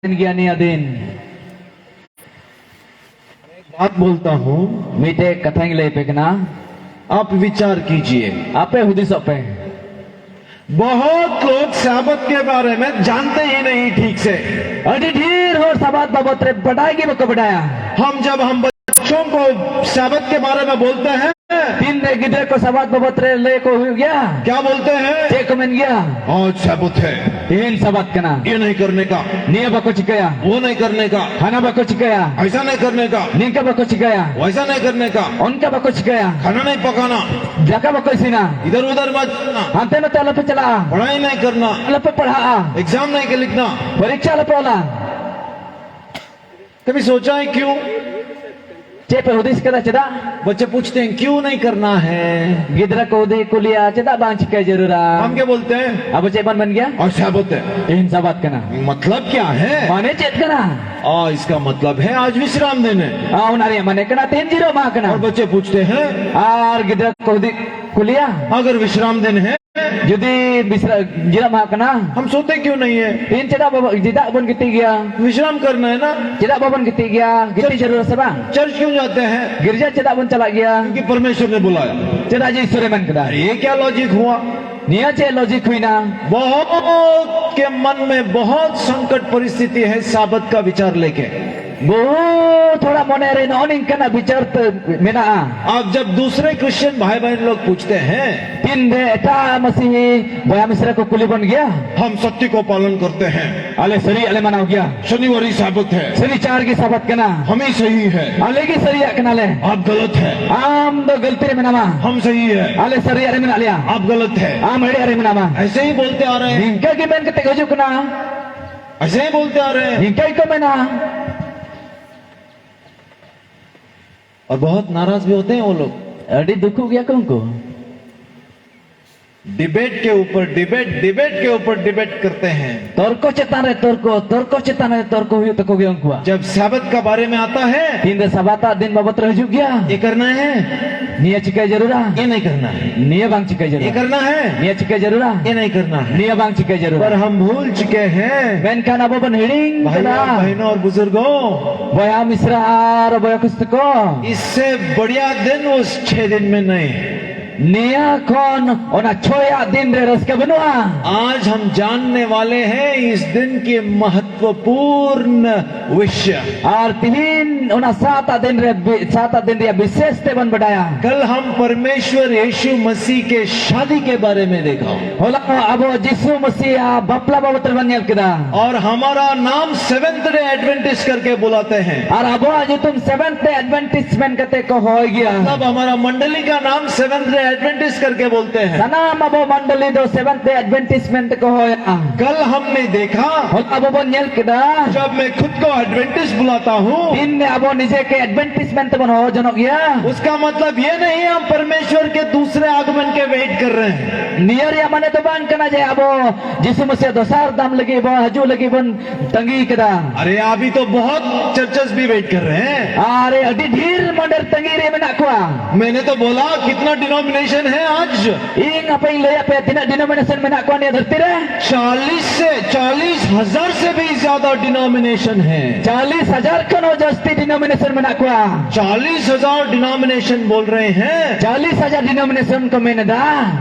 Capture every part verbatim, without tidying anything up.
ᱜᱮᱭᱟ ᱱᱤᱭᱟᱹ ᱫᱤᱱ᱾ एक बात बोलता हूँ, ᱢᱤᱫᱴᱮᱡ ᱠᱟᱛᱷᱟᱧ ᱞᱟᱹᱭ ᱟᱯᱮ ᱠᱟᱱᱟ᱾ आप विचार कीजिए। ᱟᱯᱮ ᱦᱩᱫᱤᱥᱚᱜ ᱯᱮ᱾ बहुत लोग साबत के बारे में जानते ही नहीं ठीक से। ᱟᱹᱰᱤ ᱰᱷᱮᱨ ᱦᱚᱲ ᱥᱟᱵᱟᱛ ᱵᱟᱵᱚᱛ ᱨᱮ ᱵᱟᱰᱟᱭ ᱜᱮ ᱵᱟᱠᱚ ᱵᱟᱰᱟᱭᱟ᱾ हम जब हम बच्चों को साबत के बारे में बोलते हैं, ᱛᱤᱱᱨᱮ ᱜᱤᱫᱽᱨᱟᱹ ᱠᱚ ᱥᱟᱵᱟᱛ ᱵᱟᱵᱚᱛ ᱨᱮ ᱞᱟᱹᱭ ᱠᱚ ᱦᱩᱭᱩᱜ ᱜᱮᱭᱟ, क्या बोलते हैं? ᱪᱮᱫ ᱠᱚ ᱢᱮᱱ ᱜᱮᱭᱟ? आज साबत है, ᱛᱮᱦᱮᱧ ᱥᱟᱵᱟᱛ ᱠᱟᱱᱟ᱾ ये नहीं करने का, ᱱᱤᱭᱟᱹ ᱵᱟᱠᱚ ᱪᱤᱠᱟᱹᱭᱟ, वो नहीं करने का, ᱦᱟᱱᱟ ᱵᱟᱠᱚ ᱪᱤᱠᱟᱹᱭᱟ, ऐसा नहीं करने का, ᱱᱤᱝᱠᱟ ᱵᱟᱠᱚ ᱪᱤᱠᱟᱹᱭᱟ, वैसा नहीं करने का, ᱚᱱᱠᱟ ᱵᱟᱠᱚ ᱪᱤᱠᱟᱹᱭᱟ, खाना नहीं पकाना, ᱫᱟᱠᱟ ᱵᱟᱠᱚ ᱤᱥᱤᱱᱟ, इधर उधर मत जाना, ᱦᱟᱱᱛᱮ ᱱᱟᱛᱮ ᱟᱞᱚᱯᱮ ᱪᱟᱞᱟᱜᱼᱟ, पढ़ाई नहीं करना, ᱟᱞᱚᱯᱮ ᱯᱟᱲᱦᱟᱜᱼᱟ, एग्जाम नहीं लिखना। ᱯᱚᱨᱤᱠᱠᱷᱟ ᱟᱞᱚᱯᱮ ᱚᱞᱟ᱾ कभी सोचा है क्यों? ᱪᱮᱫ ᱯᱮ ᱦᱩᱫᱤᱥ ᱠᱟᱫᱟ ᱪᱮᱫᱟᱜ? बच्चे पूछते हैं, क्यों नहीं करना है? ᱜᱤᱫᱽᱨᱟᱹ ᱠᱚ ᱦᱩᱫᱤᱥ ᱠᱩᱞᱤᱭᱟ, ᱪᱮᱫᱟᱜ ᱵᱟᱝ ᱪᱤᱠᱟᱹ ᱡᱟᱹᱨᱩᱲᱟ? हम क्या बोलते हैं? ᱟᱵᱚ ᱪᱮᱫ ᱵᱚᱱ ᱢᱮᱱ ᱜᱮᱭᱟ? आज साबत है। ᱛᱮᱦᱮᱧ ᱥᱟᱵᱟᱛ ᱠᱟᱱᱟ। मतलब क्या है? ᱢᱟᱱᱮ ᱪᱮᱫ ᱠᱟᱱᱟ? आ, इसका मतलब है आज विश्राम दिन है। ᱟ, ᱚᱱᱟ ᱨᱮᱭᱟᱜ ᱢᱟᱱᱮ ᱠᱟᱱᱟ ᱛᱮᱦᱮᱧ ᱡᱤᱨᱟᱹᱣ ᱢᱟᱦᱟ ᱠᱟᱱᱟ। और बच्चे पूछते हैं, ᱟᱨ ᱜᱤᱫᱽᱨᱟᱹ ᱠᱚ ᱦᱩᱫᱤᱥ ᱠᱩᱞᱤᱭᱟ, अगर विश्राम दिन है, ᱡᱩᱫᱤ ᱵᱤᱥᱨᱟ-, ᱡᱤᱨᱟᱹᱣ ᱢᱟᱦᱟ ᱠᱟᱱᱟ, हम सोते क्यों नहीं है? ᱛᱮᱦᱮᱧ ᱪᱮᱫᱟᱜ ᱵᱟᱵᱚ-, ᱪᱮᱫᱟᱜ ᱵᱚᱱ ᱜᱤᱛᱤᱡ ᱜᱮᱭᱟ? विश्राम करना है ना। ᱪᱮᱫᱟᱜ ᱵᱟᱵᱚᱱ ᱜᱤᱛᱤᱡ ᱜᱮᱭᱟ? ᱜᱤᱛᱤᱡ ᱡᱟᱹᱨᱩᱲᱟ ᱥᱮ ᱵᱟᱝ? चर्च क्यों जाते हैं? ᱜᱤᱨᱡᱟ ᱪᱮᱫᱟᱜ ᱵᱚᱱ ᱪᱟᱞᱟᱜ ᱜᱮᱭᱟ? क्योंकि परमेश्वर ने बुलाया। ᱪᱮᱫᱟᱜ ᱡᱮ ᱤᱥᱚᱨᱮ ᱢᱮᱱ ᱠᱮᱫᱟ। ये क्या लॉजिक हुआ? ᱱᱤᱭᱟᱹ ᱪᱮᱫ ᱞᱚᱡᱤᱠ ᱦᱩᱭᱱᱟ? बहुत के मन में बहुत संकट परिस्थिति है साबत का विचार लेके। ᱵᱚᱦᱩᱛ ᱦᱚᱲᱟᱜ ᱢᱚᱱᱮ ᱨᱮ ᱱᱚᱜᱼᱚ ᱱᱤᱝᱠᱟᱱᱟᱜ ᱵᱤᱪᱟᱨ ᱛᱮ ᱢᱮᱱᱟᱜᱼᱟ᱾ आप जब दूसरे क्रिश्चियन भाई बहन लोग पूछते हैं, ᱛᱤᱱᱨᱮ ᱮᱴᱟᱜ ᱢᱟᱹᱥᱤᱦᱤ ᱵᱚᱭᱦᱟ ᱢᱤᱥᱨᱟ ᱠᱚ ᱠᱩᱞᱤ ᱵᱚᱱ ᱜᱮᱭᱟ, हम सत्य को पालन करते हैं। ᱟᱞᱮ ᱥᱟᱹᱨᱤᱭᱟᱜ ᱞᱮ ᱢᱟᱱᱟᱣ ᱜᱮᱭᱟ, शनिवार ही साबत है, ᱥᱟᱹᱨᱤ ᱪᱟᱨ ᱜᱮ ᱥᱟᱵᱟᱛ ᱠᱟᱱᱟ, हम ही सही है, ᱟᱞᱮ ᱜᱮ ᱥᱟᱹᱨᱤᱭᱟᱜ ᱠᱟᱱᱟᱞᱮ, आप गलत है, ᱟᱢ ᱫᱚ ᱜᱟᱹᱞᱛᱤ ᱨᱮ ᱢᱮᱱᱟᱢᱟ, हम सही है, ᱟᱞᱮ ᱥᱟᱹᱨᱤᱭᱟᱜ ᱨᱮ ᱢᱮᱱᱟᱜ ᱞᱮᱭᱟ, आप गलत है। ᱟᱢ ᱮᱲᱮᱭᱟᱜ ᱨᱮ ᱢᱮᱱᱟᱢᱟ᱾ ऐसे ही बोलते आ रहे हैं, ᱱᱤᱝᱠᱟ ᱜᱮ ᱢᱮᱱ ᱠᱟᱛᱮ ᱠᱚ ᱦᱤᱡᱩᱜ ᱠᱟᱱᱟ, ऐसे ही बोलते आ रहे हैं। ᱱᱤᱝᱠᱟ ᱜᱮᱠᱚ ᱢᱮᱱᱟ᱾ और बहुत नाराज भी होते हैं वो लोग। ᱟᱹᱰᱤ ᱫᱩᱠᱷᱩᱜ ᱜᱮᱭᱟ ᱠᱚ ᱩᱱᱠᱩ᱾ डिबेट के ऊपर डिबेट, डिबेट के ऊपर डिबेट करते हैं। ᱛᱚᱨᱠᱚ ᱪᱮᱛᱟᱱ ᱨᱮ ᱛᱚᱨᱠᱚ, ᱛᱚᱨᱠᱚ ᱪᱮᱛᱟᱱ ᱨᱮ ᱛᱚᱨᱠᱚ ᱦᱩᱭᱩᱜ ᱛᱟᱠᱚ ᱜᱮᱭᱟ ᱩᱱᱠᱩᱣᱟᱜ᱾ जब सब्त का बारे में आता है, ᱛᱤᱱᱨᱮ ᱥᱟᱵᱟᱛᱟᱜ ᱫᱤᱱ ᱵᱟᱵᱚᱛ ᱨᱮ ᱦᱤᱡᱩᱜ ᱜᱮᱭᱟ, ये करना है, ᱱᱤᱭᱟᱹ ᱪᱤᱠᱟᱹᱭ ᱡᱟᱹᱨᱩᱲᱟ, ये नहीं करना है, ᱱᱤᱭᱟᱹ ᱵᱟᱝ ᱪᱤᱠᱟᱹᱭ ये ᱡᱟᱹᱨᱩᱲᱟ, करना है, ᱱᱤᱭᱟᱹ ᱪᱤᱠᱟᱹᱭ ᱡᱟᱹᱨᱩᱲᱟ, ये नहीं करना है। ᱱᱤᱭᱟᱹ ᱵᱟᱝ ᱪᱤᱠᱟᱹᱭ ᱡᱟᱹᱨᱩᱲᱟ᱾ पर हम भूल चुके हैं, ᱢᱮᱱᱠᱷᱟᱱ ᱟᱵᱚ ᱵᱚᱱ ᱦᱤᱲᱤᱧ भाइयों, ᱠᱟᱫᱟ᱾ बहनों और बुजुर्गों, ᱵᱚᱭᱦᱟ ᱢᱤᱥᱨᱟ ᱟᱨ ᱵᱚᱭᱦᱟ ᱠᱩᱥᱤ ᱛᱟᱠᱚ, इससे बढ़िया दिन उस छह दिन में नहीं। ᱱᱤᱭᱟᱹ ᱠᱷᱚᱱ ᱚᱱᱟ ᱪᱷᱚᱭᱟᱜ ᱫᱤᱱ ᱨᱮ ᱨᱟᱹᱥᱠᱟᱹ ᱵᱟᱹᱱᱩᱜᱼᱟ᱾ आज हम जानने वाले हैं इस दिन के महत्वपूर्ण विषय। ᱟᱨ ᱛᱤᱦᱤᱧ ᱚᱱᱟ ᱥᱟᱛᱟᱜ ᱫᱤᱱ ᱨᱮ ᱵᱤ- ᱥᱟᱛᱟᱜ ᱫᱤᱱ ᱨᱮᱭᱟᱜ ᱵᱤᱥᱮᱥ ᱛᱮᱵᱚᱱ ᱵᱟᱰᱟᱭᱟ᱾ कल हम परमेश्वर यीशु मसीह के शादी के बारे में देखा, ᱦᱚᱞᱟ ᱟᱵᱚ ᱡᱤᱥᱩ ᱢᱟᱹᱥᱤᱭᱟᱜ ᱵᱟᱯᱞᱟ ᱵᱟᱵᱚᱛ ᱨᱮᱵᱚᱱ ᱧᱮᱞ ᱠᱮᱫᱟ᱾ और हमारा नाम सेवेंथ डे एडवेंटिस्ट करके बुलाते हैं। ᱟᱨ ᱟᱵᱚᱣᱟᱜ ᱧᱩᱛᱩᱢ ᱥᱮᱵᱷᱮᱱᱛᱷ ᱰᱮ ᱮᱰᱵᱷᱮᱱᱴᱤᱥᱴ ᱢᱮᱱ ᱠᱟᱛᱮ ᱠᱚ ᱦᱚᱦᱚᱭ ᱜᱮᱭᱟ᱾ मतलब हमारा मंडली का नाम सेवेंथ डे एडवेंटिस्ट करके बोलते हैं। ᱥᱟᱱᱟᱢ ᱟᱵᱚ ᱢᱚᱱᱰᱚᱞᱤ ᱫᱚ ᱥᱮᱵᱷᱮᱱᱛᱷ ᱰᱮ ᱮᱰᱵᱷᱮᱱᱴᱤᱥᱴ ᱢᱮᱱ ᱛᱮᱠᱚ ᱦᱚᱦᱚᱭᱟ᱾ कल हमने देखा, ᱦᱚᱞᱟ ᱟᱵᱚ ᱵᱚᱱ ᱧᱮᱞ ᱠᱮᱫᱟ᱾ जब मैं खुद को एडवेंटिस्ट बुलाता हूँ, ᱛᱤᱱ ᱟᱵᱚ ᱱᱤᱡᱮ ᱠᱮ ᱮᱰᱵᱷᱮᱱᱴᱤᱥᱴ ᱢᱮᱱ ᱛᱮᱵᱚᱱ ᱦᱚᱦᱚ ᱡᱚᱱᱚᱜ ᱜᱮᱭᱟ᱾ उसका मतलब ये नहीं हम परमेश्वर के दूसरे आगमन के वेट कर रहे हैं। ᱱᱤᱭᱟᱹ ᱨᱮᱭᱟᱜ ᱢᱟᱱᱮ ᱫᱚ ᱵᱟᱝ ᱠᱟᱱᱟ ᱡᱮ ᱟᱵᱚ ᱡᱤᱥᱩ ᱢᱟᱹᱥᱤᱭᱟᱜ ᱫᱚᱥᱟᱨ ᱫᱟᱢ ᱞᱟᱹᱜᱤᱫ ᱵᱚᱱ ᱦᱤᱡᱩᱜ ᱞᱟᱹᱜᱤᱫ ᱵᱚᱱ ᱛᱟᱺᱜᱤ ᱠᱟᱫᱟ᱾ अरे, अभी तो बहुत चर्चेस भी वेट कर रहे हैं। ᱟᱨ ᱟᱹᱰᱤ ᱰᱷᱮᱨ ᱢᱚᱱᱰᱚᱞ ᱛᱟᱺᱜᱤ ᱨᱮ ᱢᱮᱱᱟᱜ ᱠᱚᱣᱟ᱾ मैंने तो बोला, कितना डिनोमिनेशन है आज? ᱤᱧ ᱟᱯᱮᱧ ᱞᱟᱹᱭ ᱟᱯᱮᱭᱟ ᱛᱤᱱᱟᱹᱜ ᱰᱤᱱᱳᱢᱤᱱᱮᱥᱚᱱ ᱢᱮᱱᱟᱜ ᱠᱚᱣᱟ ᱱᱤᱭᱟᱹ ᱫᱷᱟᱹᱨᱛᱤ ᱨᱮ᱾ चालीस से, चालीस हजार से भी ज्यादा डिनोमिनेशन है। ᱪᱟᱞᱤᱥ ᱦᱟᱡᱟᱨ ᱠᱷᱚᱱ ᱦᱚᱸ ᱡᱟᱹᱥᱛᱤ ᱰᱤᱱᱳᱢᱤᱱᱮᱥᱚᱱ ᱢᱮᱱᱟᱜ ᱠᱚᱣᱟ᱾ चालीस हजार डिनोमिनेशन बोल रहे हैं। ᱪᱟᱞᱤᱥ ᱦᱟᱡᱟᱨ ᱰᱤᱱᱳᱢᱤᱱᱮᱥᱚᱱ ᱠᱚ ᱢᱮᱱ ᱮᱫᱟ᱾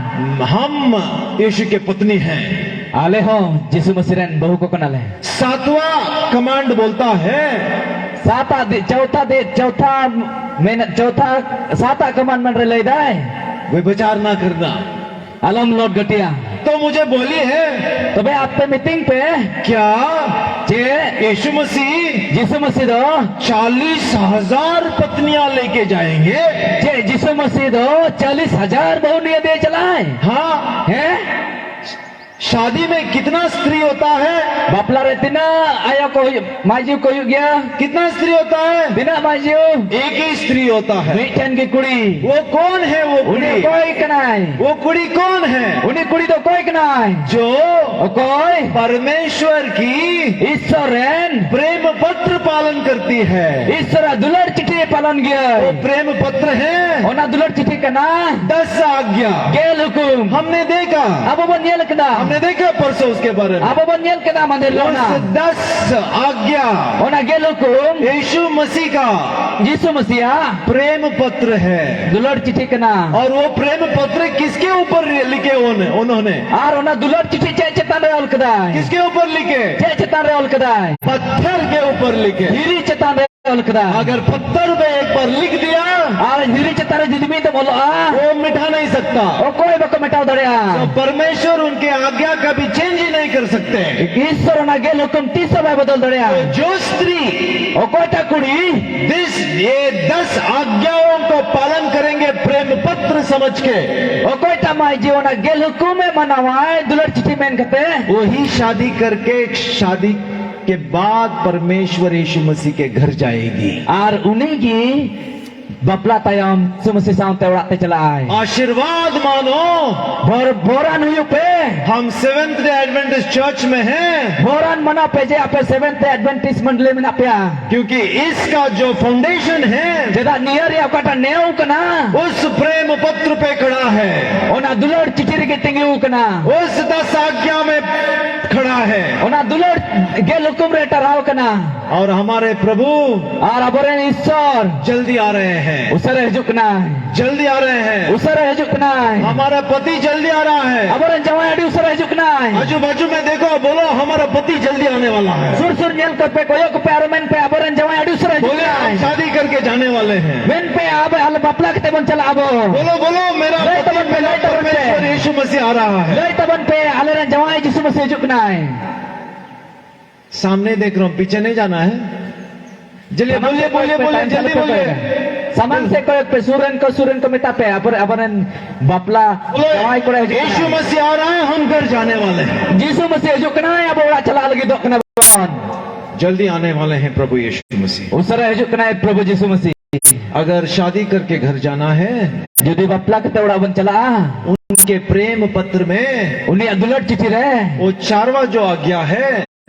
हम यीशु के पत्नी हैं। ᱟᱞᱮ ᱦᱚᱸ ᱡᱤᱥᱩ ᱢᱟᱹᱥᱤ ᱨᱮᱱ ᱵᱟᱹᱦᱩ ᱠᱚ ᱠᱟᱱᱟᱞᱮ᱾ सातवां कमांड बोलता है, ᱥᱟᱛᱟᱜ ᱫᱤ ᱪᱚᱣᱛᱷᱟ ᱫᱤ ᱪᱚᱣᱛᱷᱟ ᱢᱮᱱ ᱪᱚᱣᱛᱷᱟ ᱥᱟᱛᱟᱜ ᱠᱚᱢᱟᱱᱰᱢᱮᱱᱴ ᱨᱮ ᱞᱟᱹᱭ ᱫᱟᱭ, व्यभिचार ना करना। ᱟᱞᱚᱢ ᱞᱚᱴ ᱜᱟᱹᱴᱤᱭᱟ᱾ तो मुझे बोलिए, ᱛᱚᱵᱮ ᱟᱯᱮ ᱢᱤᱛᱟᱹᱧ ᱯᱮ, क्या ᱪᱮᱫ यीशु मसीह ᱡᱤᱥᱩ ᱢᱟᱹᱥᱤ ᱫᱚ चालीस हजार पत्नियां लेके जाएंगे? ᱪᱮᱫ ᱡᱤᱥᱩ ᱢᱟᱹᱥᱤ ᱫᱚ ᱪᱟᱞᱤᱥ ᱦᱟᱡᱟᱨ ᱵᱟᱹᱦᱩ ᱱᱤᱭᱟᱹ ᱫᱮ ᱪᱟᱞᱟᱜᱼᱟᱭ? हाँ, ᱦᱮᱸ? शादी में कितना स्त्री होता है? ᱵᱟᱯᱞᱟ ᱨᱮ ᱛᱤᱱᱟᱹᱜ ᱟᱭᱳ ᱠᱚ ᱦᱩᱭᱩᱜ, ᱢᱟᱹᱭᱡᱩ ᱠᱚ ᱦᱩᱭᱩᱜ ᱜᱮᱭᱟ? कितना स्त्री होता है? ᱛᱤᱱᱟᱹᱜ ᱢᱟᱹᱭᱡᱩ? एक ही स्त्री होता है। ᱢᱤᱫᱴᱮᱱ ᱜᱮ ᱠᱩᱲᱤ᱾ वो कौन है वो ᱩᱱᱤ ᱠᱩᱲᱤ? ᱚᱠᱚᱭ ᱠᱟᱱᱟᱭ? वो कुड़ी कौन है? ᱩᱱᱤ ᱠᱩᱲᱤ ᱫᱚ ᱚᱠᱚᱭ ᱠᱟᱱᱟᱭ? जो ᱚᱠᱚᱭ? परमेश्वर की ᱤᱥᱥᱚᱨ ᱨᱮᱱ ᱯᱨᱮᱢ ᱯᱚᱛᱨ ᱯᱟᱞᱚᱱ ᱠᱟᱨᱛᱤ ᱦᱟᱭ। ᱤᱥᱥᱚᱨᱟᱜ ᱫᱩᱞᱟᱹᱲ ᱪᱤᱴᱷᱤ ᱯᱟᱞᱚᱱ ᱜᱮᱭᱟᱭ᱾ ᱯᱨᱮᱢ ᱯᱚᱛᱨ ᱦᱟᱭ। ᱚᱱᱟ ᱫᱩᱞᱟᱹᱲ ᱪᱤᱴᱷᱤ ᱠᱟᱱᱟ᱾ ᱫᱟᱥ ᱟᱜᱽᱭᱟ᱾ ᱜᱮᱞ ᱦᱩᱠᱩᱢ᱾ ᱦᱟᱢᱱᱮ ᱫᱮᱠᱷᱟ᱾ ᱟᱵᱚ ᱵᱚᱱ ᱧᱮᱞ ᱠᱮᱫᱟ᱾ ᱦᱟᱢᱱᱮ ᱫᱮᱠᱷᱟ ᱯᱚᱨᱥᱚ ᱩᱥᱠᱮ ᱵᱟᱨᱮ ᱢᱮ᱾ ᱟᱵᱚ ᱵᱚᱱ ᱧᱮᱞ ᱠᱮᱫᱟ ᱢᱟᱫᱷᱮᱨ ᱦᱤᱞᱚᱜ ᱚᱱᱟ᱾ ᱫᱟᱥ ᱟᱜᱽᱭᱟ᱾ ᱚᱱᱟ ᱜᱮᱞ ᱦᱩᱠᱩᱢ᱾ ᱭᱤᱥᱩ ᱢᱟᱥᱤ ᱠᱟ᱾ ᱡᱤᱥᱩ ᱢᱟᱥᱤᱭᱟᱜ᱾ ᱯᱨᱮᱢ ᱯᱚᱛᱨ ᱦᱟᱭ᱾ ᱫᱩᱞᱟᱹᱲ ᱪᱤᱴᱷᱤ ᱠᱟᱱᱟ᱾ ᱟᱨ ᱣᱚ ᱯᱨᱮᱢ ᱯᱚᱛᱨ ᱠᱤᱥᱠᱮ ᱩᱯᱚᱨ ᱞᱤᱠᱷᱮ ᱩᱱᱦᱚᱱᱮ? ᱟᱨ ᱚᱱᱟ ᱫᱩᱞᱟᱹᱲ ᱪᱤᱴᱷᱤ ᱪᱮᱫ ᱪᱮᱛᱟᱱ ᱨᱮ ᱚᱞ ᱠᱮᱫᱟᱭ? ᱠᱤᱥᱠᱮ ᱩᱯᱚᱨ ᱞᱤᱠᱷᱮ? ᱪᱮᱫ ᱪᱮᱛᱟᱱ ᱨᱮ ᱚᱞ ᱠᱮᱫᱟᱭ? ᱯᱚᱛᱷᱚᱨ ᱠᱮ ᱩᱯᱚᱨ ᱞᱤᱠᱷᱮ᱾ ᱫᱷᱤᱨᱤ ᱪᱮᱛᱟᱱ ᱨᱮ ᱚᱞ ᱠᱮᱫᱟᱭ᱾ ᱟᱜᱟᱨ ᱯᱚᱛᱷᱚᱨ ᱯᱮ ᱮᱠ ᱵᱟᱨ ᱞᱤᱠᱷ ᱫᱤᱭᱟ, ᱟᱨ ᱫᱷᱤᱨᱤ ᱪᱮᱛᱟᱱ ᱨᱮ ᱡᱩᱫᱤ ᱢᱤᱫ ᱫᱚᱢ ᱚᱞᱚᱜᱼᱟ, ᱣᱚ ᱢᱤᱴᱷᱟ ᱱᱟᱦᱤ ᱥᱟᱠᱛᱟ᱾ ᱚᱠᱚᱭ ᱵᱟᱠᱚ ᱢᱮᱴᱟᱣ ᱫᱟᱲᱮᱭᱟᱜᱼᱟ᱾ ᱯᱚᱨᱢᱮᱥᱣᱚᱨ ᱩᱱᱠᱮ ᱟᱜᱽᱭᱟ ᱠᱟ ᱵᱷᱤ ᱪᱮᱧᱡ ᱦᱤ ᱱᱟᱦᱤ ᱠᱟᱨ ᱥᱟᱠᱛᱮ᱾ ᱤᱥᱥᱚᱨ ᱚᱱᱟ ᱜᱮᱞ ᱦᱩᱠᱩᱢ ᱛᱤᱥ ᱦᱚᱸ ᱵᱟᱭ ᱵᱚᱫᱚᱞ ᱫᱟᱲᱮᱭᱟᱜᱼᱟ᱾ ᱡᱚ ᱥᱛᱨᱤ ᱚᱠᱚᱭᱴᱟᱜ ᱠᱩᱲᱤ ᱫᱤᱥ ᱭᱮ ᱫᱟᱥ ᱟᱜᱽᱭᱟᱣᱚ ᱠᱚ ᱯᱟᱞᱚᱱ ᱠᱟᱨᱮᱝᱜᱮ ᱯᱨᱮᱢ ᱯᱚᱛᱨ ᱥᱚᱢᱚᱡᱷ ᱠᱮ, ᱚᱠᱚᱭᱴᱟᱜ ᱢᱟᱹᱭᱡᱩ ᱚᱱᱟ ᱜᱮᱞ ᱦᱩᱠᱩᱢᱮ ᱢᱟᱱᱟᱣᱟᱭ ᱫᱩᱞᱟᱹᱲ ᱪᱤᱴᱷᱤ ᱢᱮᱱ ᱠᱟᱛᱮ᱾ ᱣᱚᱦᱤ ᱥᱟᱫᱤ ᱠᱟᱨᱠᱮ ᱥᱟᱫᱤ ᱠᱮ ᱵᱟᱫ ᱯᱚᱨᱢᱮᱥᱣᱚᱨ ᱭᱤᱥᱩ ᱢᱟᱥᱤ ᱠᱮ ᱜᱷᱟᱨ ᱡᱟᱭᱮᱜᱤ᱾ ᱟᱨ ᱩᱱᱤ ᱜᱮ ᱵᱟᱯᱞᱟ ᱛᱟᱭᱚᱢ ᱡᱤᱥᱩ ᱢᱟᱥᱤ ᱥᱟᱶᱛᱮ ᱚᱲᱟᱜ ᱛᱮ ᱪᱟᱞᱟᱜᱼᱟᱭ᱾ ᱟᱥᱤᱨᱵᱟᱫ ᱢᱟᱱᱚ᱾ ᱵᱚᱨ-, ᱵᱚᱨᱟᱱ ᱦᱩᱭᱩᱜ ᱯᱮ᱾ ᱦᱟᱢ ᱥᱮᱵᱷᱮᱱᱛᱷ ᱰᱮ ᱮᱰᱵᱮᱱᱴᱤᱥᱴ ᱪᱟᱨᱪ ᱢᱮ ᱦᱮ᱾ ᱵᱚᱨᱟᱱ ᱢᱟᱱᱟᱣ ᱯᱮ ᱡᱮ ᱟᱯᱮ ᱥᱮᱵᱷᱮᱱᱛᱷ ᱰᱮ ᱮᱰᱵᱮᱱᱴᱤᱥᱴ ᱢᱚᱱᱰᱞᱤ ᱢᱮᱱᱟᱜ ᱯᱮᱭᱟ᱾ ᱠᱤᱭᱩᱠᱤ ᱤᱥᱠᱟ ᱡᱚ ᱯᱷᱟᱣᱩᱱᱰᱮᱥᱚᱱ ᱦᱮ, ᱪᱮᱫᱟᱜ ᱱᱤᱭᱟᱹ ᱨᱮᱭᱟᱜ ᱚᱠᱟᱴᱟᱜ ᱱᱮᱣ ᱠᱟᱱᱟ, ᱩᱥ ᱯᱨᱮᱢ ᱯᱚᱛᱨ ᱯᱮ ᱠᱷᱟᱲᱟ ᱦᱮ᱾ ᱚᱱᱟ ᱫᱩᱞᱟᱹᱲ ᱪᱤᱴᱷᱤ ᱨᱮᱜᱮ ᱛᱤᱸᱜᱩ ᱠᱟᱱᱟ᱾ ᱩᱥ ᱫᱟᱥ ᱟᱜᱽᱭᱟ ᱢᱮ ᱠᱷᱟᱲᱟ ᱦᱮ᱾ ᱚᱱᱟ ᱫᱩᱞᱟᱹᱲ ᱜᱮᱞ ᱦᱩᱠᱩᱢ ᱨᱮ ᱴᱟᱨᱦᱟᱣ ᱠᱟᱱᱟ᱾ ᱟᱨ ᱦᱟᱢᱟᱨᱮ ᱯᱨᱚᱵᱷᱩ ᱟᱨ ᱟᱵᱚᱨᱮᱱ ᱤᱥᱥᱚᱨ ᱡᱚᱞᱫᱤ ᱟ ᱨᱟᱦᱮ ᱦᱮ᱾ ᱩᱥᱟᱹᱨᱟ ᱦᱤᱡᱩᱜ ᱠᱟᱱᱟᱭ᱾ ᱡᱚᱞᱫᱤ ᱟ ᱨᱟᱦᱮ ᱦᱮ᱾ ᱩᱥᱟᱹᱨᱟ ᱦᱤᱡᱩᱜ ᱠᱟᱱᱟᱭ᱾ ᱦᱟᱢᱟᱨᱟ ᱯᱚᱛᱤ ᱡᱚᱞᱫᱤ ᱟ ᱨᱟᱦᱟ ᱦᱮ᱾ ᱟᱵᱚᱨᱮᱱ ᱡᱟᱶᱟᱭ ᱟᱹᱰᱤ ᱩᱥᱟᱹᱨᱟ ᱦᱤᱡᱩᱜ ᱠᱟᱱᱟᱭ᱾ ᱟᱡᱩ ᱵᱟᱡᱩ ᱢᱮ ᱫᱮᱠᱷᱚ, ᱵᱚᱞᱚ, ᱦᱟᱢᱟᱨᱟ ᱯᱚᱛᱤ ᱡᱚᱞᱫᱤ ᱟᱱᱮ ᱣᱟᱞᱟ ᱦᱮ᱾ ᱥᱩᱨ ᱥᱩᱨ ᱧᱮᱞ ᱠᱚᱯᱮ, ᱠᱚᱭᱚᱜ ᱠᱚᱯᱮ, ᱟᱨ ᱢᱮᱱ ᱯᱮ, ᱟᱵᱚᱨᱮᱱ ᱡᱟᱶᱟᱭ ᱟᱹᱰᱤ ᱩᱥᱟᱹᱨᱟ ᱦᱤᱡᱩᱜ ᱵᱚᱞᱮ, ᱠᱟᱱᱟᱭ᱾ ᱦᱟᱢ ᱥᱟᱫᱤ ᱠᱟᱨᱠᱮ ᱡᱟᱱᱮ ᱣᱟᱞᱮ ᱦᱮ᱾ ᱢᱮᱱ ᱯᱮ, ᱟᱵᱚ ᱟᱞᱮ ᱵᱟᱯᱞᱟ ᱠᱟᱛᱮ ᱵᱚᱱ ᱪᱟᱞᱟᱜᱼᱟ ᱟᱵᱚ᱾ ᱵᱚᱞᱚ, ᱵᱚᱞᱚ, ᱢᱮᱨᱟ ᱞᱟᱹᱭ ᱯᱚᱛᱤ ᱛᱟᱵᱚᱱ ᱯᱮ, ᱢᱮᱨᱟ ᱞᱟᱹᱭ ᱛᱟᱵᱚᱱ ᱯᱮ᱾ ᱯᱚᱨᱢᱮᱥᱣᱚᱨ ᱭᱤᱥᱩ ᱢᱟᱥᱤ ᱟ ᱨᱟᱦᱟ ᱦᱮ᱾ ᱞᱟᱹᱭ ᱛᱟᱵᱚᱱ ᱯᱮ, ᱟᱞᱮᱨᱮᱱ ᱡᱟᱶᱟᱭ ᱡᱤᱥᱩ ᱢᱟᱥᱤ ᱦᱤᱡᱩᱜ ᱠᱟᱱᱟᱭ᱾ ᱥᱟᱢᱱᱮ ᱫᱮᱠᱷ ᱨᱚᱦᱟ ᱦᱩᱸ, ᱯᱤᱪᱷᱮ ᱱᱟᱦᱤ ᱡᱟᱱᱟ ᱦᱮ᱾ ᱪᱟᱞᱤᱭᱮ, ᱵᱚᱞᱤᱭᱮ, ᱵᱚᱞᱤᱭᱮ, ᱵᱚᱞᱤᱭᱮ, ᱡᱚᱞᱫᱤ ᱵᱚᱞᱤᱭᱮ᱾ ᱥᱟᱢᱟᱝ ᱥᱮᱫ ᱠᱚᱭᱚᱜ ᱯᱮ, ᱥᱩᱨ ᱨᱮᱱ ᱠᱚ, ᱥᱩᱨ ᱨᱮᱱ ᱠᱚ ᱢᱮᱛᱟ ᱯᱮ, ᱟᱵᱚᱨᱮᱱ, ᱟᱵᱚᱨᱮᱱ ᱵᱟᱯᱞᱟ ᱡᱟᱶᱟᱭ ᱠᱚᱲᱟ ᱦᱤᱡᱩᱜ ᱠᱟᱱᱟᱭ᱾ यीशु मसीह आ रहा है, हम घर जाने वाले हैं। ᱡᱤᱥᱩ ᱢᱟᱹᱥᱤ ᱦᱤᱡᱩᱜ ᱠᱟᱱᱟᱭ, ᱟᱵᱚ ᱚᱲᱟᱜ ᱪᱟᱞᱟᱜ ᱞᱟᱹᱜᱤᱫᱚᱜ ᱠᱟᱱᱟ ᱵᱚᱱ᱾ जल्दी आने वाले हैं प्रभु यीशु मसीह। ᱩᱥᱟᱹᱨᱟ ᱦᱤᱡᱩᱜ ᱠᱟᱱᱟᱭ ᱯᱨᱚᱵᱷᱩ ᱡᱤᱥᱩ ᱢᱟᱹᱥᱤ᱾ अगर शादी करके घर जाना है, ᱡᱩᱫᱤ ᱵᱟᱯᱞᱟ ᱠᱟᱛᱮ ᱚᱲᱟᱜ ᱵᱚᱱ ᱪᱟᱞᱟᱜᱼᱟ, उनके प्रेम पत्र में ᱩᱱᱤᱭᱟᱜ ᱫᱩᱞᱟᱹᱲ ᱪᱤᱴᱷᱤ ᱨᱮ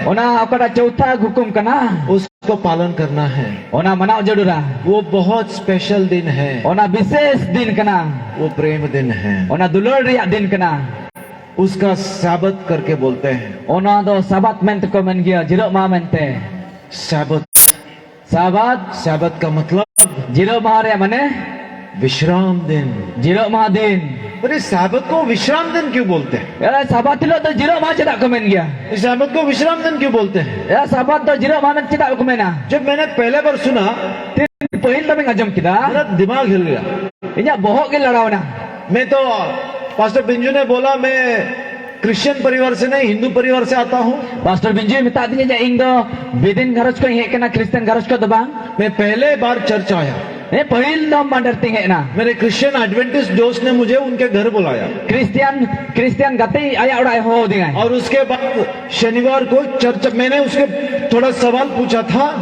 ᱚᱱᱟ ᱚᱠᱟᱴᱟᱜ ᱪᱚᱣᱛᱷᱟ ᱦᱩᱠᱩᱢ ᱠᱟᱱᱟ, उसको पालन करना है। ᱚᱱᱟ ᱢᱟᱱᱟᱣ ᱡᱟᱹᱨᱩᱲᱟ᱾ वो बहुत स्पेशल दिन है। ᱚᱱᱟ ᱵᱤᱥᱮᱥ ᱫᱤᱱ ᱠᱟᱱᱟ᱾ वो प्रेम दिन है। ᱚᱱᱟ ᱫᱩᱞᱟᱹᱲ ᱨᱮᱭᱟᱜ ᱫᱤᱱ ᱠᱟᱱᱟ᱾ उसका साबत करके बोलते हैं। ᱚᱱᱟ ᱫᱚ ᱥᱟᱵᱟᱛ ᱢᱮᱱᱛᱮ ᱠᱚ ᱢᱮᱱ ᱜᱮᱭᱟ, ᱡᱤᱨᱟᱹᱜ ᱢᱟᱦᱟ ᱢᱮᱱᱛᱮ᱾ साबत। ᱥᱟᱵᱟᱛ। साबत का मतलब ᱡᱤᱨᱟᱹᱜ ᱢᱟᱦᱟ ᱨᱮᱭᱟᱜ ᱢᱟᱱᱮ? विश्राम दिन। ᱡᱤᱨᱟᱹᱜ ᱢᱟᱦᱟ ᱫᱤᱱ। अरे, साबत को विश्राम दिन क्यों बोलते हैं? ᱮ, ᱥᱟᱵᱟᱛ ᱦᱤᱞᱳᱜ ᱫᱚ ᱡᱤᱨᱟᱹᱜ ᱢᱟᱦᱟ ᱪᱮᱫᱟᱜ ᱠᱚ ᱢᱮᱱ ᱜᱮᱭᱟ? इस साबत को विश्राम दिन क्यों बोलते हैं? ᱮ, ᱥᱟᱵᱟᱛ ᱫᱚ ᱡᱤᱨᱟᱹᱜ ᱢᱟᱦᱟ ᱢᱮᱱᱛᱮ ᱪᱮᱫᱟᱜ ᱠᱚ ᱢᱮᱱᱟ? जब मैंने पहले बार सुना, ᱛᱤᱱ ᱯᱟᱹᱦᱤᱞ ᱫᱚᱢᱤᱧ ᱟᱸᱡᱚᱢ ᱠᱮᱫᱟ, मेरा दिमाग हिल गया। ᱤᱧᱟᱹᱜ ᱵᱚᱦᱚᱜ ᱜᱮ ᱞᱟᱲᱟᱣ ᱮᱱᱟ᱾ मैं तो, पास्टर बिंजू ने बोला, मैं क्रिश्चियन परिवार से नहीं, हिंदू परिवार से आता हूँ। ᱯᱟᱥᱴᱚᱨ ᱵᱤᱧᱡᱩᱭ ᱢᱮᱛᱟᱜ ᱫᱤᱧᱟ ᱡᱮ ᱤᱧ ᱫᱚ ᱵᱮᱫᱤᱱ ᱜᱷᱟᱨᱚᱸᱡᱽ ᱠᱷᱚᱱ ᱤᱧ ᱦᱮᱡ ᱠᱟᱱᱟ, ᱠᱷᱨᱤᱥᱴᱟᱱ ᱜᱷᱟᱨᱚᱸᱡᱽ ᱠᱷᱚᱱ ᱫᱚ ᱵᱟᱝ᱾ मैं पहले बार चर्च आया। ᱦᱮᱸ, ᱯᱟᱹᱦᱤᱞ ᱫᱚᱢ ᱢᱟᱱᱰᱟᱨ ᱛᱤᱧ ᱦᱮᱡ ᱮᱱᱟ᱾ मेरे क्रिश्चियन एडवेंटिस्ट दोस्त ने मुझे उनके घर बुलाया। ᱠᱷᱨᱤᱥᱴᱤᱭᱟᱱ, ᱠᱷᱨᱤᱥᱴᱤᱭᱟᱱ ᱜᱟᱛᱮ ᱟᱭᱟᱜ ᱚᱲᱟᱜ ᱮ ᱦᱚᱦᱚ ᱟᱹᱫᱤᱧᱟᱭ᱾ और उसके बाद शनिवार को चर्च, मैंने उसके थोड़ा सवाल पूछा था।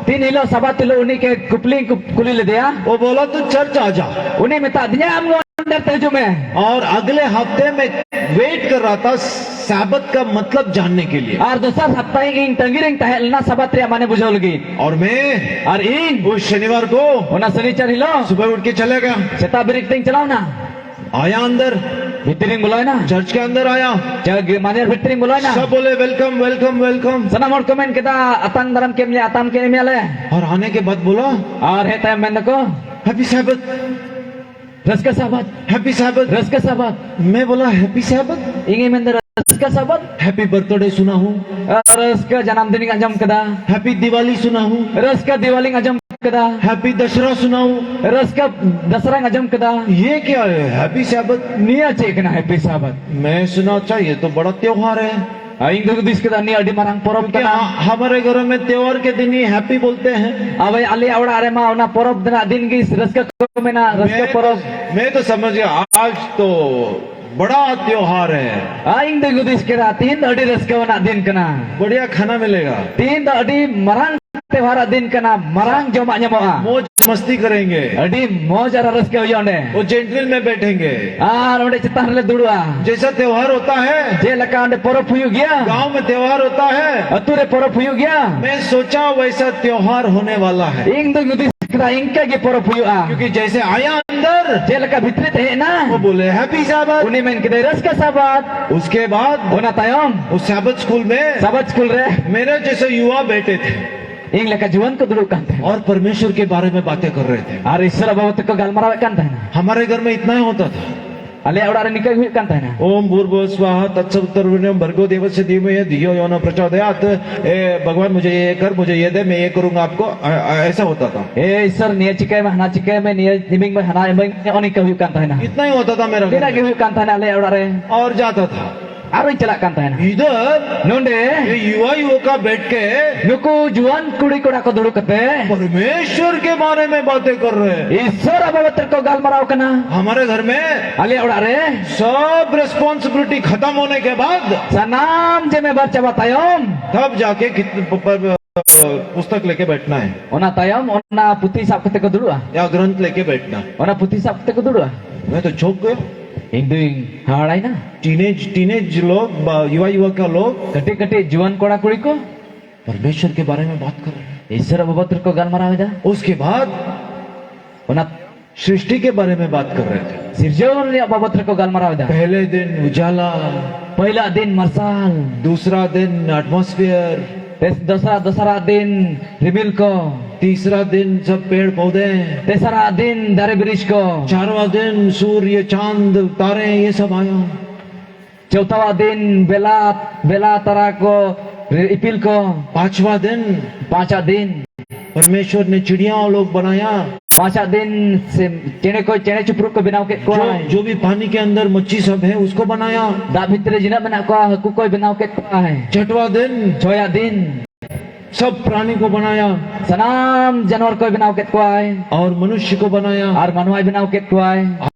ᱛᱤᱱ ᱦᱤᱞᱳᱜ ᱥᱟᱵᱟᱛ ᱦᱤᱞᱳᱜ ᱩᱱᱤ ᱠᱮ ᱠᱩᱯᱞᱤᱧ ᱠᱩ-, ᱠᱩᱞᱤ ᱞᱮᱫᱮᱭᱟ᱾ वो बोला, "तू चर्च आ जा।" ᱩᱱᱤ ᱢᱮᱛᱟᱫ ᱫᱤᱧᱟ, "ᱟᱢ ᱱᱚᱣᱟ ᱢᱟᱱᱰᱟᱨ ᱛᱮ ᱦᱤᱡᱩᱜ ᱢᱮ।" और अगले हफ्ते मैं वेट कर रहा था साबत का मतलब जानने के लिए। ᱟᱨ ᱫᱚᱥᱟᱨ ᱦᱟᱯᱛᱟ ᱤᱧ ᱛᱟᱺᱜᱤ ᱨᱮᱧ ᱛᱟᱦᱮᱸ ᱞᱮᱱᱟ ᱥᱟᱵᱟᱛ ᱨᱮᱭᱟᱜ ᱢᱟᱱᱮ ᱵᱩᱡᱷᱟᱹᱣ ᱞᱟᱹᱜᱤᱫ᱾ और मैं ᱟᱨ ᱤᱧ ᱩᱥ ᱥᱚᱱᱤᱵᱟᱨ ᱠᱚ ᱚᱱᱟ ᱥᱚᱱᱤᱪᱟᱨ ᱦᱤᱞᱳᱜ ᱥᱩᱵᱦ ᱩᱴᱷ ᱠᱮ ᱪᱟᱞᱟ ᱜᱟᱭᱟ᱾ ᱥᱮᱛᱟᱜ ᱵᱮᱨᱮᱫ ᱛᱮᱧ ᱪᱟᱞᱟᱣ ᱮᱱᱟ᱾ ᱟᱭᱟ ᱟᱱᱫᱟᱨ᱾ ᱵᱷᱤᱛᱨᱤᱧ ᱵᱚᱞᱚᱭᱮᱱᱟ᱾ चर्च के अंदर आया। ᱡᱟᱜᱮ ᱢᱟᱱᱮ ᱵᱷᱤᱛᱨᱤᱧ ᱵᱚᱞᱚᱭᱮᱱᱟ᱾ सब बोले, "वेलकम, वेलकम, वेलकम।" ᱥᱟᱱᱟᱢ ᱦᱚᱲ ᱠᱚ ᱢᱮᱱ ᱠᱮᱫᱟ, "ᱟᱛᱟᱝ ᱫᱟᱨᱟᱢ ᱠᱮᱫ ᱢᱮᱭᱟ, ᱟᱛᱟᱝ ᱠᱮᱫ ᱢᱮᱭᱟᱞᱮ।" और आने के बाद बोला, ᱟᱨ ᱦᱮᱡ ᱛᱟᱭᱚᱢ ᱢᱮᱱ ᱫᱟᱠᱚ, "Happy Sabbath, ᱨᱟᱹᱥᱠᱟᱹ ᱥᱟᱵᱟᱛ, Happy Sabbath।" ᱨᱟᱹᱥᱠᱟᱹ ᱥᱟᱵᱟᱛ᱾ मैं बोला, "Happy Sabbath?" ᱤᱧᱤᱧ ᱢᱮᱱᱫᱟ, "ᱨᱟᱹᱥᱠᱟᱹ ᱥᱟᱵᱟᱛ?" Happy birthday सुना हूँ। ᱟᱨ ᱨᱟᱹᱥᱠᱟᱹ ᱡᱟᱱᱟᱢ ᱫᱤᱱᱤᱧ ᱟᱸᱡᱚᱢ ᱠᱮᱫᱟ᱾ Happy Diwali सुना हूँ। ᱨᱟᱹᱥᱠᱟᱹ ᱫᱤᱣᱟᱞᱤᱧ ᱟᱸᱡᱚᱢ ᱠᱮᱫᱟ᱾ Happy दशहरा सुना हूँ। ᱨᱟᱹᱥᱠᱟᱹ ᱫᱟᱥᱨᱟᱧ ᱟᱸᱡᱚᱢ ᱠᱮᱫᱟ᱾ ये क्या है, Happy Sabbath? ᱱᱤᱭᱟᱹ ᱪᱮᱫ ᱠᱟᱱᱟ ᱦᱮᱯᱤ ᱥᱟᱵᱟᱛ? मैं सुना, अच्छा, ये तो बड़ा त्योहार है। ᱤᱧ ᱫᱚ ᱦᱩᱫᱤᱥ ᱠᱮᱫᱟ, ᱱᱤᱭᱟᱹ ᱟᱹᱰᱤ ᱢᱟᱨᱟᱝ ᱯᱚᱨᱚᱵᱽ ᱠᱟᱱᱟ᱾ ᱦᱟᱢᱟᱨᱮ ᱜᱷᱚᱨ ᱢᱮ ᱛᱮᱣᱦᱟᱨ ᱠᱮ ᱫᱤᱱ ᱦᱤ ᱦᱮᱯᱤ ᱵᱚᱞᱛᱮ ᱦᱮᱸ᱾ ᱟᱵᱚ ᱟᱞᱮᱭᱟᱜ ᱚᱲᱟᱜ ᱨᱮᱢᱟ ᱚᱱᱟ ᱯᱚᱨᱚᱵᱽ ᱨᱮᱱᱟᱜ ᱫᱤᱱ ᱜᱮ ᱨᱟᱹᱥᱠᱟᱹ ᱠᱚ ᱢᱮᱱᱟ, ᱨᱟᱹᱥᱠᱟᱹ ᱯᱚᱨᱚᱵᱽ᱾ ᱢᱮ ᱛᱚ ᱥᱚᱢᱚᱡᱷ ᱜᱮ, ᱟᱡ ᱛᱚ ᱵᱟᱲᱟ ᱛᱮᱣᱦᱟᱨ ᱦᱮ᱾ ᱤᱧ ᱫᱚᱧ ᱦᱩᱫᱤᱥ ᱠᱮᱫᱟ, ᱛᱤᱦᱤᱧ ᱫᱚ ᱟᱹᱰᱤ ᱨᱟᱹᱥᱠᱟᱹ ᱟᱱᱟᱜ ᱫᱤᱱ ᱠᱟᱱᱟ᱾ ᱵᱟᱲᱤᱭᱟ ᱠᱷᱟᱱᱟ ᱢᱤᱞᱮᱜᱟ᱾ ᱛᱤᱦᱤᱧ ᱫᱚ ᱟᱹᱰᱤ ᱢᱟᱨᱟᱝ ᱛᱮᱣᱦᱟᱨ ᱟᱜ ᱫᱤᱱ ᱠᱟᱱᱟ, ᱢᱟᱨᱟᱝ ᱡᱚᱢᱟᱜ ᱧᱟᱢᱚᱜᱼᱟ᱾ ᱢᱚᱡᱽ ᱢᱟᱥᱛᱤ ᱠᱟᱨᱮᱝᱜᱮ᱾ ᱟᱹᱰᱤ ᱢᱚᱡᱽ ᱟᱨ ᱨᱟᱹᱥᱠᱟᱹ ᱦᱩᱭᱩᱜᱼᱟ ᱚᱸᱰᱮ᱾ ᱚ ᱡᱮᱱᱴᱞ ᱢᱮ ᱵᱮᱴᱷᱮᱝᱜᱮ᱾ ᱟᱨ ᱚᱸᱰᱮ ᱪᱮᱛᱟᱱ ᱨᱮᱞᱮ ᱫᱩᱲᱩᱵᱼᱟ᱾ ᱡᱮᱥᱟ ᱛᱮᱣᱦᱟᱨ ᱦᱳᱛᱟ ᱦᱮ᱾ ᱪᱮᱫ ᱞᱮᱠᱟ ᱚᱸᱰᱮ ᱯᱚᱨᱚᱵᱽ ᱦᱩᱭᱩᱜ ᱜᱮᱭᱟ᱾ ᱜᱟᱸᱣ ᱢᱮ ᱛᱮᱣᱦᱟᱨ ᱦᱳᱛᱟ ᱦᱮ᱾ ᱟᱹᱛᱩ ᱨᱮ ᱯᱚᱨᱚᱵᱽ ᱦᱩᱭᱩᱜ ᱜᱮᱭᱟ᱾ ᱢᱮ ᱥᱳᱪᱟ ᱣᱮᱥᱟ ᱛᱮᱣᱦᱟᱨ ᱦᱳᱱᱮ ᱣᱟᱞᱟ ᱦᱮ᱾ ᱤᱧ ᱫᱚᱧ ᱦᱩᱫᱤᱥ ᱠᱮᱫᱟ, ᱤᱱᱠᱟᱹ ᱜᱮ ᱯᱚᱨᱚᱵᱽ ᱦᱩᱭᱩᱜᱼᱟ᱾ ᱠᱤᱭᱩᱠᱤ ᱡᱮᱥᱮ ᱟᱭᱟ ᱟᱱᱫᱟᱨ᱾ ᱪᱮᱫ ᱞᱮᱠᱟ ᱵᱷᱤᱛᱨᱤ ᱛᱮ ᱦᱮᱡ ᱮᱱᱟ᱾ ᱵᱚᱞᱮ ᱦᱮᱯᱤ ᱥᱟᱵᱟᱛ᱾ ᱩᱱᱤ ᱢᱮᱱ ᱠᱮᱫᱟᱭ, ᱨᱟᱹᱥᱠᱟᱹ ᱥᱟᱵᱟᱛ᱾ ᱩᱥᱠᱮ ᱵᱟᱫ᱾ ᱚᱱᱟ ᱛᱟᱭᱚᱢ᱾ ᱩᱥ ᱥᱟᱵᱟᱛ ᱥᱠᱩᱞ ᱢᱮ᱾ ᱥᱟᱵᱟᱛ ᱥᱠᱩᱞ ᱨᱮ᱾ ᱢᱮᱨᱮ ᱡᱮᱥᱮ ᱭᱩᱣᱟ ᱵᱮᱴᱷᱮ ᱛᱷᱮ᱾ ᱤᱧ ᱞᱮᱠᱟ ᱡᱩᱣᱟᱹᱱ ᱠᱚ ᱫᱩᱲᱩᱵ ᱠᱟᱱ ᱛᱟᱦᱮᱸᱱᱟ᱾ ᱟᱨ ᱤᱥᱥᱚᱨ ᱟᱜ ᱵᱟᱵᱚᱫ ᱛᱮᱠᱚ ᱜᱟᱞᱢᱟᱨᱟᱣᱮᱫ ᱠᱟᱱ ᱛᱟᱦᱮᱸᱱᱟ᱾ ᱦᱟᱢᱟᱨᱮ ᱜᱷᱚᱨ ᱢᱮ ᱤᱛᱱᱟ ᱦᱤ ᱦᱳᱛᱟ ᱛᱷᱟ᱾ ᱟᱞᱮᱭᱟᱜ ᱚᱲᱟᱜ ᱨᱮ ᱱᱤᱝᱠᱟᱹ ᱜᱮ ᱦᱩᱭᱩᱜ ᱠᱟᱱ ᱛᱟᱦᱮᱸᱱᱟ᱾ ᱳᱢ ᱵᱷᱩᱨᱵᱷᱩᱣ ᱥᱣᱟᱦᱟ ᱛᱟᱛᱥᱟᱵᱤᱛᱩᱨᱵᱷᱟᱨᱮᱱᱱᱚᱢ ᱵᱷᱟᱨᱜᱳ ᱫᱮᱵᱚᱥᱭᱟ ᱫᱷᱤᱢᱟᱦᱤ ᱫᱷᱤᱭᱳ ᱭᱳ ᱱᱚ ᱯᱨᱪᱳᱫᱚᱭᱟᱛ᱾ ᱮ ᱵᱷᱟᱜᱽᱣᱟᱱ ᱢᱩᱡᱷᱮ ᱭᱮ ᱠᱟᱨ, ᱢᱩᱡᱷᱮ ᱭᱮ ᱫᱮ, ᱢᱮ ᱭᱮ ᱠᱟᱨᱩᱝᱜᱟ ᱟᱯᱠᱳ, ᱮᱥᱟ ᱦᱳᱛᱟ ᱛᱷᱟ᱾ ᱮ ᱤᱥᱥᱚᱨ, ᱱᱤᱭᱟᱹ ᱪᱤᱠᱟᱹᱭ ᱢᱮ, ᱦᱟᱱᱟ ᱪᱤᱠᱟᱹᱭ ᱢᱮ, ᱱᱤᱭᱟᱹ ᱤᱢᱟᱹᱧ ᱢᱮ, ᱦᱟᱱᱟ ᱤᱢᱟᱹᱧ ᱢᱮ, ᱱᱚᱜᱼᱚ ᱱᱤᱝᱠᱟᱹ ᱦᱩᱭᱩᱜ ᱠᱟᱱ ᱛᱟᱦᱮᱸᱱᱟ᱾ ᱤᱛᱱᱟ ᱦᱤ ᱦᱳᱛᱟ ᱛᱷᱟ ᱢᱮᱨᱟ ᱜᱷᱚᱨ ᱢᱮ᱾ ᱱᱤᱱᱟᱹᱜ ᱜᱮ ᱦᱩᱭᱩᱜ ᱠᱟᱱ ᱛᱟᱦᱮᱸᱱᱟ ᱟᱞᱮᱭᱟᱜ ᱚᱲᱟᱜ ᱨᱮ᱾ ᱟᱨ ᱡᱟᱛᱟ ᱛᱷᱟ᱾ ᱟᱨᱚᱧ ᱪᱟᱞᱟᱜ ᱠᱟᱱ ᱛᱟᱦᱮᱱᱟ᱾ ᱤᱫᱷᱟᱨ ᱱᱚᱰᱮ ᱭᱮ ᱭᱩᱣᱟ ᱭᱩᱣᱚᱠᱟ ᱵᱮᱴᱷ ᱠᱮ ᱱᱩᱠᱩ ᱡᱩᱣᱟᱹᱱ ᱠᱩᱲᱤ ᱠᱚᱲᱟ ᱠᱚ ᱫᱩᱲᱩᱵ ᱠᱟᱛᱮ ᱯᱚᱨᱢᱮᱥᱣᱚᱨ ᱠᱮ ᱵᱟᱨᱮ ᱢᱮ ᱵᱟᱛᱮ ᱠᱟᱨ ᱨᱮ ᱦᱮ᱾ ᱤᱥᱥᱚᱨ ᱟᱜ ᱵᱟᱵᱚᱫ ᱨᱮᱠᱚ ᱜᱟᱞᱢᱟᱨᱟᱣ ᱠᱟᱱᱟ᱾ ᱦᱟᱢᱟᱨᱮ ᱜᱷᱚᱨ ᱢᱮ ᱟᱞᱮ ᱚᱲᱟᱜ ᱨᱮ ᱥᱚᱵ ᱨᱮᱥᱯᱚᱱᱥᱤᱵᱤᱞᱤᱴᱤ ᱠᱷᱟᱛᱟᱢ ᱦᱳᱱᱮ ᱠᱮ ᱵᱟᱫ ᱥᱟᱱᱟᱢ ᱡᱤᱢᱢᱮᱵᱟᱨ ᱪᱟᱵᱟ ᱛᱟᱭᱚᱢ ᱛᱟᱵ ᱡᱟᱠᱮ ᱠᱤᱛ-, ᱯ-, ᱯ-, ᱯᱩᱥᱛᱚᱠ ᱞᱮᱠᱮ ᱵᱮᱴᱷᱱᱟ ᱦᱮ᱾ ᱚᱱᱟ ᱛᱟᱭᱚᱢ ᱚᱱᱟ ᱯᱩᱛᱷᱤ ᱥᱟᱵ ᱠᱟᱛᱮ ᱠᱚ ᱫᱩᱲᱩᱵᱼᱟ᱾ ᱭᱟ ᱜᱨᱚᱱᱛᱷ ᱞᱮᱠᱮ ᱵᱮᱴᱷᱱᱟ᱾ ᱚᱱᱟ ᱯᱩᱛᱷᱤ ᱥᱟᱵ ᱠᱟᱛᱮ ᱠᱚ ᱫᱩᱲᱩᱵᱼᱟ᱾ ᱢᱮ ᱛᱚ ᱪᱚᱠ ᱜᱮ᱾ ᱤᱧ ᱫᱩᱧ ᱦᱟᱦᱟᱲᱟᱭᱱᱟ᱾ ᱴᱤᱱᱮᱡᱽ, ᱴᱤᱱᱮᱡᱽ ᱞᱳᱜ ᱵᱟ ᱭᱩᱣᱟ ᱭᱩᱣᱟ ᱠᱟ ᱞᱳᱜ᱾ ᱠᱟᱹᱴᱤᱡ ᱠᱟᱹᱴᱤᱡ ᱡᱩᱣᱟᱹᱱ ᱠᱚᱲᱟ ᱠᱩᱲᱤ ᱠᱚ᱾ ᱯᱚᱨᱢᱮᱥᱣᱚᱨ ᱠᱮ ᱵᱟᱨᱮ ᱢᱮ ᱵᱟᱛ ᱠᱟᱨ ᱨᱮ ᱦᱮ᱾ ᱤᱥᱥᱚᱨ ᱟᱜ ᱵᱟᱵᱚᱫ ᱨᱮᱠᱚ ᱜᱟᱞᱢᱟᱨᱟᱣ ᱮᱫᱟ᱾ ᱩᱥᱠᱮ ᱵᱟᱫ ᱚᱱᱟ ᱥᱨᱤᱥᱴᱤ ᱠᱮ ᱵᱟᱨᱮ ᱢᱮ ᱵᱟᱛ ᱠᱟᱨ ᱨᱮ ᱛᱷᱮ᱾ ᱥᱤᱨᱡᱚᱱ ᱨᱮᱭᱟᱜ ᱵᱟᱵᱚᱫ ᱨᱮᱠᱚ ᱜᱟᱞᱢᱟᱨᱟᱣ ᱮᱫᱟ᱾ ᱯᱮᱦᱞᱮ ᱫᱤᱱ ᱩᱡᱟᱞᱟ᱾ ᱯᱟᱹᱭᱞᱟ ᱫᱤᱱ ᱢᱟᱨᱥᱟᱞ᱾ ᱫᱩᱥᱨᱟ ᱫᱤᱱ ᱟᱴᱢᱚᱥᱯᱷᱤᱭᱟᱨ᱾ ᱛᱮᱥ-, ᱫᱚᱥᱨᱟ, ᱫᱚᱥᱨᱟ ᱫᱤᱱ ᱨᱤᱢᱤᱞ ᱠᱚ᱾ ᱛᱤᱥᱨᱟ ᱫᱤᱱ ᱥᱚᱵ ᱯᱮᱲ ᱯᱚᱫᱮ᱾ ᱛᱮᱥᱟᱨᱟ ᱫᱤᱱ ᱫᱟᱨᱮ ᱵᱤᱨᱤᱡ ᱠᱚ᱾ ᱪᱟᱨᱣᱟ ᱫᱤᱱ ᱥᱩᱨᱭᱚ ᱪᱟᱸᱫ ᱛᱟᱨᱮ ᱭᱮ ᱥᱚᱵ ᱟᱭᱟ᱾ ᱪᱚᱣᱛᱷᱟᱣᱟ ᱫᱤᱱ ᱵᱮᱞᱟ, ᱵᱮᱞᱟ ᱛᱟᱨᱟ ᱠᱚ, ᱨᱤ-, ᱤᱯᱤᱞ ᱠᱚ᱾ ᱯᱟᱸᱪᱣᱟ ᱫᱤᱱ ᱯᱟᱸᱪᱣᱟ ᱫᱤᱱ ᱯᱚᱨᱢᱮᱥᱣᱚᱨ ᱱᱮ ᱪᱤᱲᱤᱭᱟ ᱞᱳᱜ ᱵᱟᱱᱟᱭᱟ᱾ ᱯᱟᱸᱪᱟᱜ ᱫᱤᱱ ᱥᱮ ᱪᱮᱬᱮ ᱠᱚ, ᱪᱮᱬᱮ ᱪᱤᱯᱨᱩᱫ ᱠᱚ ᱵᱮᱱᱟᱣ ᱠᱮᱫ ᱠᱚᱣᱟᱭ᱾ जो, जो भी पानी के अंदर मच्छी सब है, उसको बनाया। ᱫᱟᱜ ᱵᱷᱤᱛᱨᱤ ᱨᱮ ᱡᱤᱱᱟᱹᱜ ᱢᱮᱱᱟᱜ ᱠᱚᱣᱟ, ᱦᱟᱹᱠᱩ ᱠᱚᱭ ᱵᱮᱱᱟᱣ ᱠᱮᱫ ᱠᱚᱣᱟᱭ᱾ छठवां दिन ᱪᱷᱚᱭᱟᱜ ᱫᱤᱱ सब प्राणी को बनाया ᱥᱟᱱᱟᱢ ᱡᱟᱱᱣᱟᱨ ᱠᱚᱭ ᱵᱮᱱᱟᱣ ᱠᱮᱫ ᱠᱚᱣᱟᱭ᱾ और मनुष्य को बनाया। ᱟᱨ ᱢᱟᱱᱣᱟᱭ ᱵᱮᱱᱟᱣ ᱠᱮᱫ ᱠᱚᱣᱟᱭ᱾